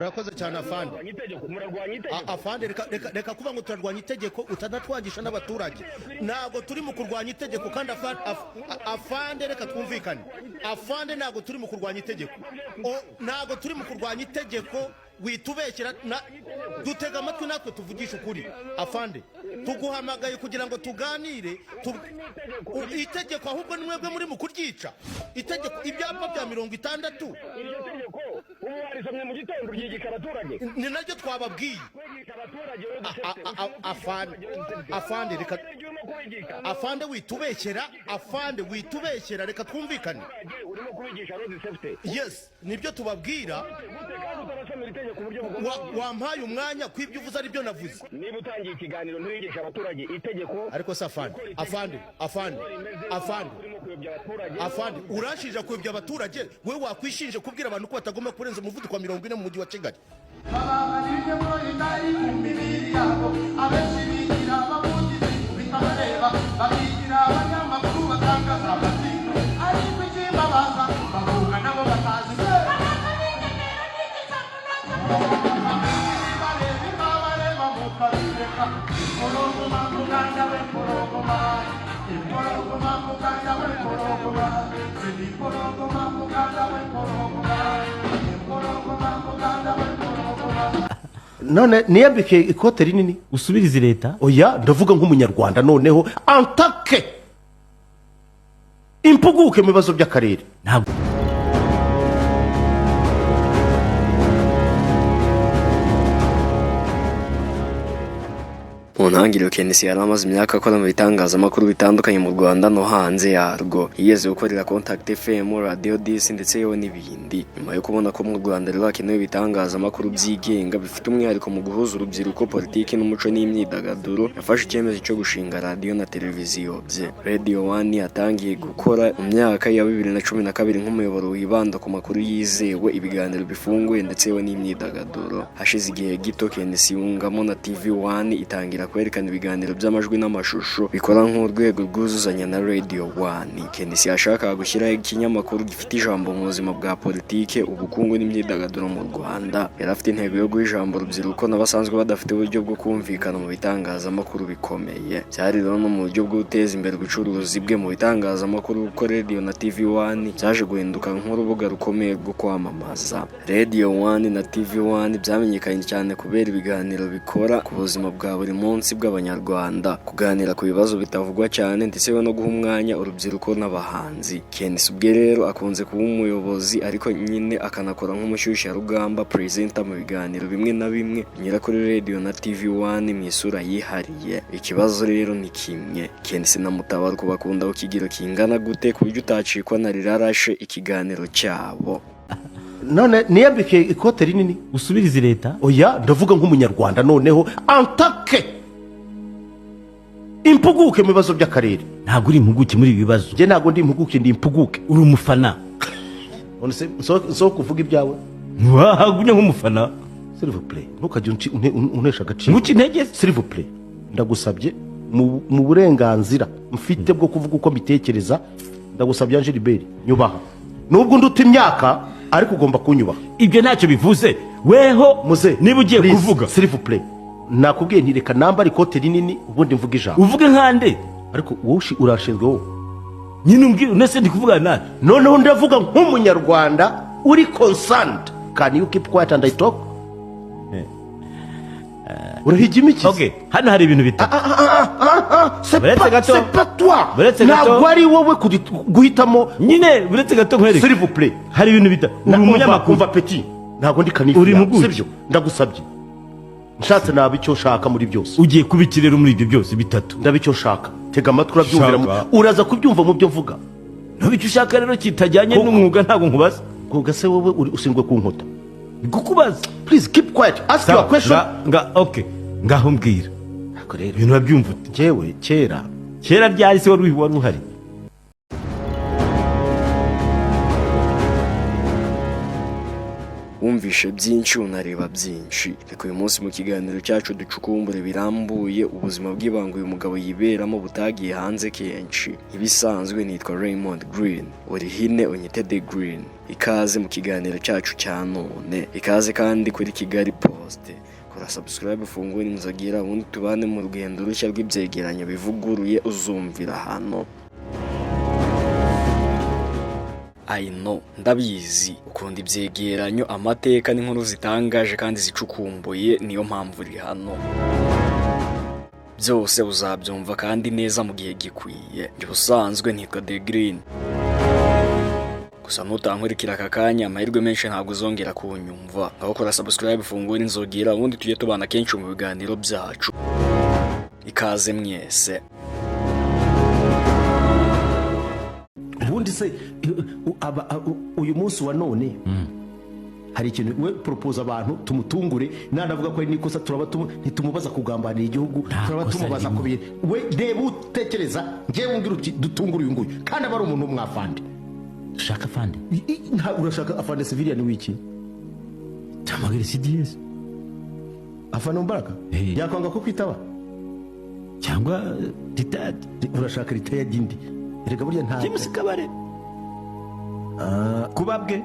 Urakoze cyane, afande. Murarwanya itegeko, murarwanya itegeko. Afande, reka, reka, reka kuvuga ngo turarwanya itegeko, utanatwangisha n'abaturage. Ntabwo turi mu kurwanya itegeko. Kandi afande, reka twumvikane. Afande, ntabwo turi mu kurwanya itegeko. Ntabwo turi mu kurwanya itegeko, witubeshyera. Dutega amatwi natwe tuvugishe ukuri. Afande, tuguhamagaye kugira ngo tuganire. Itegeko ahubwo ni mwebwe muri mu kuryica. Itegeko, ibyapa bya 60. Iryo tegeko ubu warisomye mu gitondo, uryigisha abaturage? Ni naryo twababwiye. Kwigisha abaturage. Afande, afande, reka. Urimo kubigisha. Afande, witubeshyera. Afande, witubeshyera, reka twumvikane. Urimo kubigisha road safety? Yes, nibyo tubabwira. Gute kandi utabasomera itegeko uburyo bugomba? Wampaye umwanya ko ibyo uvuze ari byo navuze. Niba utangiye ikiganiro ntiwigisha abaturage itegeko. Ariko se afande, afande, afande, afande! Urimo kuyobya abaturage. Afande, uranshinja kuyobya abaturage. Wowe wakwishinje kubwira abantu ko batagomba kurenza umuvuduko wa 40 mu mujyi wa Kigali. Babana ibyo itari mu mibiri yabo. Abenshi bigira abavugizi bitabareba, bakigira abanyamakuru batangaza amazina, ariko ikimbabaza bavuga nabo batazi. Bareba mukabireka. Impologoma muganda w'empologoma, impologoma muganda w'empologoma, impologoma muganda w'empologoma, impologoma muganda w'empologoma. None niyambike ikote rinini? Usubirize leta? Oya, ndavuga nk'umunyarwanda. Noneho antake impuguke mu bibazo by'akarere. Ntabwo. Mu ntangiriro, KNC yari amaze imyaka akora mu bitangazamakuru bitandukanye mu Rwanda no hanze yarwo. Yigeze gukorera Contact FM, Radio 10 ndetse yewe n'ibindi. Nyuma yo kubona ko mu Rwanda rero hakenewe ibitangazamakuru byigenga bifite umwihariko mu guhuza urubyiruko, politiki n'umuco n'imyidagaduro, yafashe icyemezo cyo gushinga radiyo na televiziyo bye. Radio One yatangiye gukora mu myaka ya 2012 nk'umuyoboro wibanda ku makuru yizewe, ibiganiro bifunguye ndetse yewe n'imyidagaduro. Hashize igihe gito, KNC yungamo na TV One, itangira kwerekana ibiganiro by'amajwi n'amashusho bikora nk'urwego rwuzuzanya na Radio One. KNC yashakaga gushyiraho ikinyamakuru gifite ijambo mu buzima bwa politike, ubukungu n'imyidagaduro mu Rwanda. Yari afite intego yo guha ijambo urubyiruko n'abasanzwe badafite uburyo bwo kumvikana mu bitangazamakuru bikomeye. Byari rero no mu buryo bwo guteza imbere ubucuruzi bwe mu bitangazamakuru, kuko Radio na TV One byaje guhinduka nk'urubuga rukomeye rwo kwamamaza. Radio One na TV One byamenyekanye cyane kubera ibiganiro bikora ku buzima bwa buri munsi bw'Abanyarwanda, kuganira ku bibazo bitavugwa cyane ndetse no guha umwanya urubyiruko n'abahanzi. KNC ubwe rero akunze kuba umuyobozi, ariko nyine akanakora nk'umushyushyarugamba, presenter, mu biganiro bimwe na bimwe binyura kuri Radio na TV One mu isura yihariye. Ikibazo rero ni kimwe: KNC na Mutabaruka bakunda ku kigero kingana gute ku buryo utacikwa na rirarashe ikiganiro cyabo? None niyambike ikote rinini? Usubirize leta? Oya, ndavuga nk'umunyarwanda. Noneho antake impuguke mu bibazo by'akarere. Ntabwo uri impuguke muri ibi bibazo. Njye ntabwo ndi impuguke, ndi impuguke. Uri umufana. None se nsohoke kuvuga ibyawe? Wahagumye nk'umufana. S'il vous plaît, ntukajye untesha agaciro. Nguca intege? S'il vous plaît, ndagusabye, mu burenganzira mfite bwo kuvuga uko mbitekereza. Ndagusabye, Angel Gilbert, nyubaha. Nubwo nduta imyaka, ariko ugomba kunyubaha. Ibyo ntacyo bivuze weho. Muze. Niba ugiye Please, kuvuga. s'il vous plaît, nakubwiye nti reka nambare ikote rinini, ubundi mvuge ijambo. Uvuge nkande? Ariko wowe urashinzwe wowe. Nyine umbwira, unese ndi kuvuga nawe. Noneho ndavuga nk'umunyarwanda uri concerned. Can you keep quiet and I talk? Urahigima iki? Okay, hano hari ibintu bitatu. C'est Buretse pas, gato. c'est pas toi. Buretse gato. Ntabwo ari wowe guhitamo. Nyine uretse gato nkwereke. S'il vous plaît. Hari ibintu bitatu. Uri umunyamakuru. Umva petit, ntabwo ndi kanifi Uri yawe, impuguke. sibyo? Ndagusabye, nshatse naba icyo nshaka muri byose. Ugiye kuba iki rero muri ibyo byose bitatu? Ndaba icyo nshaka. Tega amatwi, urabyumvira Shaka. uraza kubyumva mu byo mvuga. Ntuba icyo ushaka rero kitajyanye n'umwuga, ntabwo nkubaza. Kuga se wowe ushinzwe ku nkota? Kukubaza. Please keep quiet, ask your question. Nga okay, ngaho mbwira. Ariko rero Ibintu urabyumva ute? Njyewe kera. Kera ryari se? Wari uhari? Wumvise. Wumvishe byinshi, unareba byinshi. Reka uyu munsi mu kiganiro cyacu ducukumbure birambuye ubuzima bw'ibanga uyu mugabo yiberamo butagiye hanze kenshi. Ibisanzwe nitwa Raymond Green, urihine unyite The Green. Ikaze mu kiganiro cyacu cya none, ikaze kandi kuri Kigali Post. Kora subscribe, ufungure inzogera, ubundi tubane mu rugendo rushya rw'ibyegeranyo bivuguruye uzumvira hano. I know, ndabizi ukunda ibyegeranyo, amateka n'inkuru zitangaje kandi zicukumbuye, niyo mpamvu uri hano. Byose uzabyumva kandi neza mu gihe gikwiye. Njye ubusanzwe nitwa The Green, gusa nutankurikira aka kanya, amahirwe menshi ntabwo uzongera kunyumva. Ngaho kora subscribe, ufungure inzogera, ubundi tujye tubana kenshi mu biganiro byacu. Ikaze mwese. Ubundi se uyu munsi wa none hari ikintu we propose abantu tumutungure, nanavuga ko ari n'ikosa turaba ntitumubaza kugambanira igihugu, turaba kosa tumubaza ririmo. ku bintu we reba utekereza. Ngewe umbwira uti dutungure uyu nguyu, kandi aba ari umuntu w'umwafande. Dushaka afande. Urashaka afande civilian w'iki? Tuhamagare CDS. Afande Mubaraka? Eh. Yakwanga ko kwitaba? Cyangwa retired. Urashaka retired indi? Erega burya nta James Kabare kuba bwe.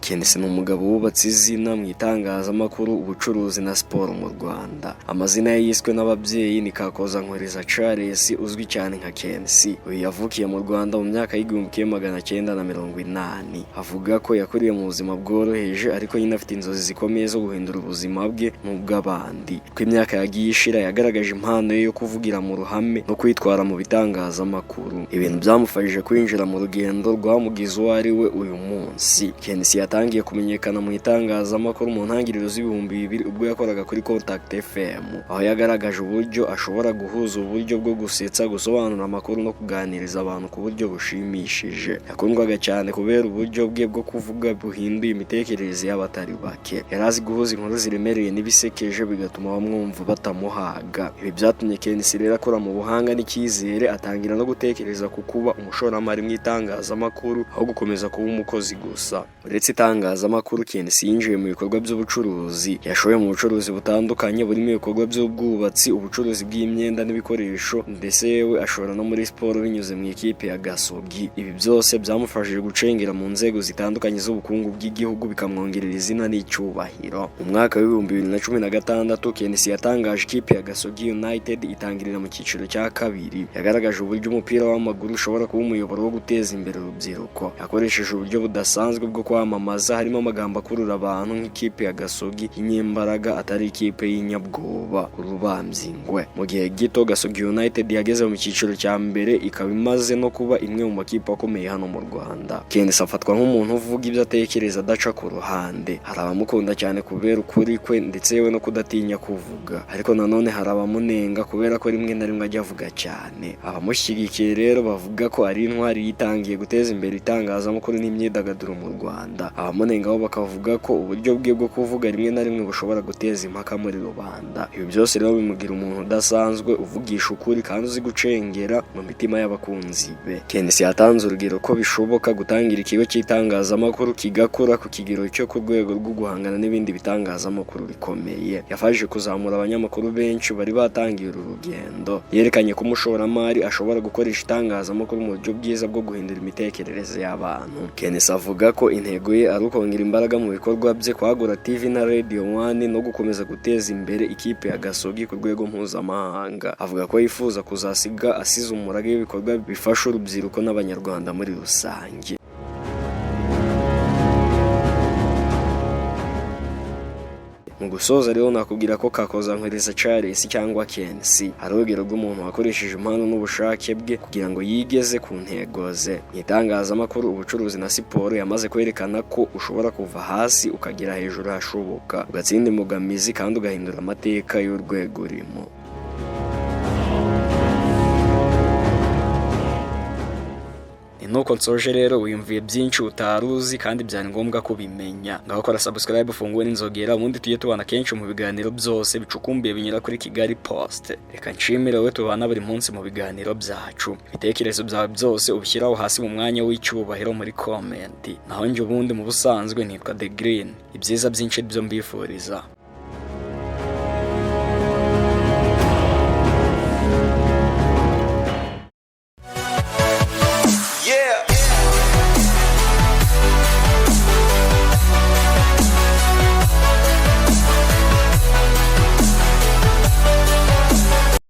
KNC ni umugabo wubatse izina mu itangazamakuru, ubucuruzi na siporo mu Rwanda. Amazina ye yiswe n'ababyeyi ni Kakoza Nkoreza Charles, uzwi cyane nka KNC. Uyu yavukiye mu Rwanda mu myaka y'1980. Avuga ko yakuriye mu buzima bworoheje, ariko nyine afite inzozi zikomeye zo guhindura ubuzima bwe n'ubw'abandi. Uko imyaka yagiye ishira, yagaragaje impano ye yo kuvugira mu ruhame no kwitwara mu bitangazamakuru, ibintu byamufashije kwinjira mu rugendo rwamugize uwo ari we uyu munsi. KNC yatangiye kumenyekana mu itangazamakuru mu ntangiriro z'ibihumbi 2000, ubwo yakoraga kuri Contact FM, aho yagaragaje uburyo ashobora guhuza uburyo bwo gusetsa, gusobanura amakuru no kuganiriza abantu ku buryo bushimishije. Yakundwaga cyane kubera uburyo bwe bwo kuvuga buhinduye imitekerereze y'abatari bake. Yari azi guhuza inkuru ziremereye n'ibisekeje, bigatuma bamwumva batamuhaga. Ibi byatumye KNC rero akora mu buhanga n'icyizere, atangira no gutekereza ku kuba umushoramari mu itangazamakuru aho gukomeza kuba umukozi gusa. Uretse itangazamakuru, KNC yinjiye mu bikorwa by'ubucuruzi. Yashoye mu bucuruzi butandukanye burimo ibikorwa by'ubwubatsi, ubucuruzi bw'imyenda n'ibikoresho, ndetse yewe ashora no muri siporo binyuze mu ikipe ya Gasogi. Ibi byose byamufashije gucengera mu nzego zitandukanye z'ubukungu bw'igihugu, bikamwongerera izina n'icyubahiro. Mu mwaka wa 2016, KNC yatangaje ikipe ya Gasogi United, itangirira mu cyiciro cya kabiri. Yagaragaje uburyo umupira w'amaguru ushobora kuba umuyoboro wo guteza imbere urubyiruko. Yakoresheje uburyo budasanzwe bwo kwamamaza, harimo amagambo akurura abantu nk'ikipe ya Gasogi y'inyembaraga, atari ikipe y'inyabwoba, urubambyi ingwe. Mu gihe gito, Gasogi United yageze mu cyiciro cya mbere, ikaba imaze no kuba imwe mu makipe akomeye hano mu Rwanda. KNC afatwa nk'umuntu uvuga ibyo atekereza adaca ku ruhande. Hari abamukunda cyane kubera ukuri kwe ndetse yewe no kudatinya kuvuga, ariko nanone hari abamunenga kubera ko rimwe na rimwe ajya avuga cyane. Abamushyigikiye rero bavuga ko ari intwari yitangiye guteza imbere itangazamakuru n'imyidagaduro mu Rwanda. Abamunenga bo bakavuga ko uburyo bwe bwo kuvuga rimwe na rimwe bushobora guteza impaka muri rubanda. Ibi byose rero bimugira umuntu udasanzwe, uvugisha ukuri kandi uzi gucengera mu mitima y'abakunzi be. KNC yatanze urugero ko bishoboka gutangira ikigo cy'itangazamakuru kigakura ku kigero cyo ku rwego rwo guhangana n'ibindi bitangazamakuru bikomeye. Yafashije kuzamura abanyamakuru benshi bari batangiye uru rugendo. Yerekanye ko umushoramari ashobora gukoresha itangazamakuru mu buryo bwiza bwo guhindura imitekerereze y'abantu. KNC avuga ko intego ye ari ukongera imbaraga mu bikorwa bye, kwagura TV na Radio One, no gukomeza guteza imbere ikipe ya Gasogi ku rwego mpuzamahanga. Avuga ko yifuza kuzasiga asize umurage w'ibikorwa bifasha urubyiruko n'Abanyarwanda muri rusange. Mu gusoza rero, nakubwira ko Kakoza Nkoreza Charles cyangwa KNC ari urugero rw'umuntu wakoresheje impano n'ubushake bwe kugira ngo yigeze ku ntego ze mu itangazamakuru, ubucuruzi na siporo. Yamaze kwerekana ko ushobora kuva hasi ukagera hejuru hashoboka, ugatsinda imbogamizi kandi ugahindura amateka y'urwego urimo. Ni Nuko nsoje rero, wiyumviye byinshi utari uzi kandi byari ngombwa kubimenya. Ngaho kora subscribe, ufungure n'inzogera, ubundi tujye tubana kenshi mu biganiro byose bicukumbuye binyura kuri Kigali Post. Reka nshimire wowe tubana buri munsi mu biganiro byacu. Ibitekerezo byawe byose ubishyiraho hasi mu mwanya w'icyubahiro muri comment. Naho njye ubundi mu busanzwe nitwa The Green. Ibyiza byinshi byo mbifuriza.